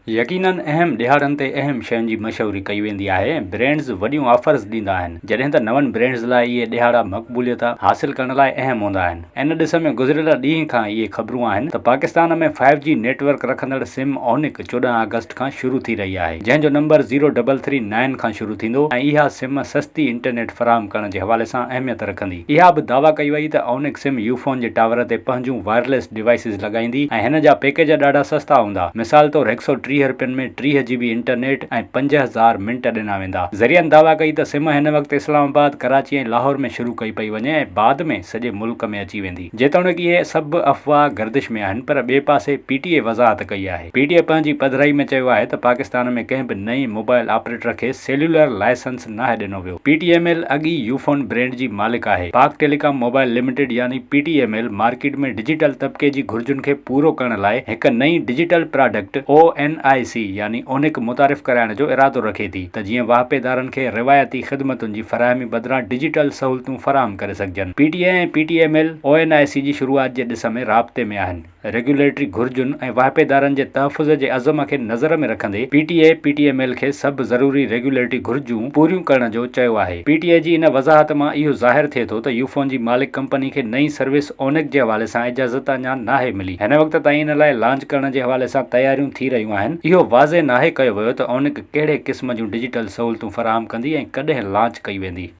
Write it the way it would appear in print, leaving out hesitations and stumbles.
يقينن اهم ڏهاڙن تي اهم شين جي مشهوري ڪئي ويندي آهي ۽ برينڊز وڏيون آفرز ڏيندا آهن، جڏهن ته نون برينڊز لاء اهي ڏهاڙا مقبوليت حاصل ڪرڻ لاء اهم هوندا آهن. ان ڏس ۾ گذريل ڏينهن کان اهي خبرون آهن ته پاڪستان ۾ فائيو جي نيٽ ورڪ رکندڙ سم اونڪ 14 آگسٽ کان شروع ٿي رهي آهي، جنهن جو number zero double three nine کان شروع ٿيندو ۽ اها سم سستي انٽرنيٽ فراهم ڪرڻ جي حوالي سان اهميت رکندي. اها به دعويٰ ڪئي وئي ته اونڪ سم يوفون جي ٽاور تي پنهنجون وائرليس ڊوائيسز لڳائيندي ۽ هن جا پيڪيج ڏاڍا سستا هوندا، مثال طور هڪ سئو 30 رپين ۾ 30 جي بي انٽرنيٽ ۽ 5000 منٽ ڏنا ويندا. ذريعن دعويٰ ڪئي ته سم هن وقت اسلام آباد، ڪراچي ۽ لاهور ۾ شروع ڪئي پئي وڃي ۽ بعد ۾ سڄي ملڪ ۾ اچي ويندي. جيتوڻيڪ اهي سڀ افواهه گردش ۾ آهن پر ٻئي پاسي پي ٽي اي وضاحت ڪئي آهي. پي ٽي اي پنهنجي پڌرائي ۾ چيو آهي ته پاڪستان ۾ ڪنهن به نئين موبائل آپريٽر کي سيليولر لائسنس ناهي ڏنو ويو. پي ٽي ايم ايل اڳ ئي يوفون برينڊ جي مالڪ آهي. پاڪ ٽيليڪام موبائل لميٽيڊ يعني P T M L market ۾ digital طبقي جي گهرجن کي پورو ڪرڻ لاء هڪ نئين ڊجيٽل پراڊڪٽ او اين آء سي يعني اونڪ متعارف ڪرائڻ جو ارادو رکي ٿي ته جيئن واهپيدارن کي روايتي خدمتن جي فراهمي بدران ڊجيٽل سهولتون فراهم ڪري سگهجن. P T A ۽ P T M L O N I C جي شروعات جي ڏس ۾ رابطي ۾ آهن. ريگيوليٽري گهرجن ۽ واهپيدارن جي تحفظ جي عزم کي نظر ۾ رکندي P T A P T M L کي سڀ ضروري ريگيوليٽري گهرجون پوريون ڪرڻ جو چيو آهي. پي ٽي اي جي ان وضاحت مان اهو ظاهر ٿئي ٿو ته يوفون جي مالڪ ڪمپني کي نئين سروس اونڪ جي حوالي سان اجازت اڃا ناهي ملي. هن وقت تائين ان لاء لانچ ڪرڻ جي حوالي سان تياريون ٿي رهيون آهن. اهو واضح ناهي ڪيو ويو ته اونڪ ڪهڙي قسم جون ڊجيٽل سهولتون فراهم ڪندي ۽ ڪڏهن لانچ ڪئي ويندي.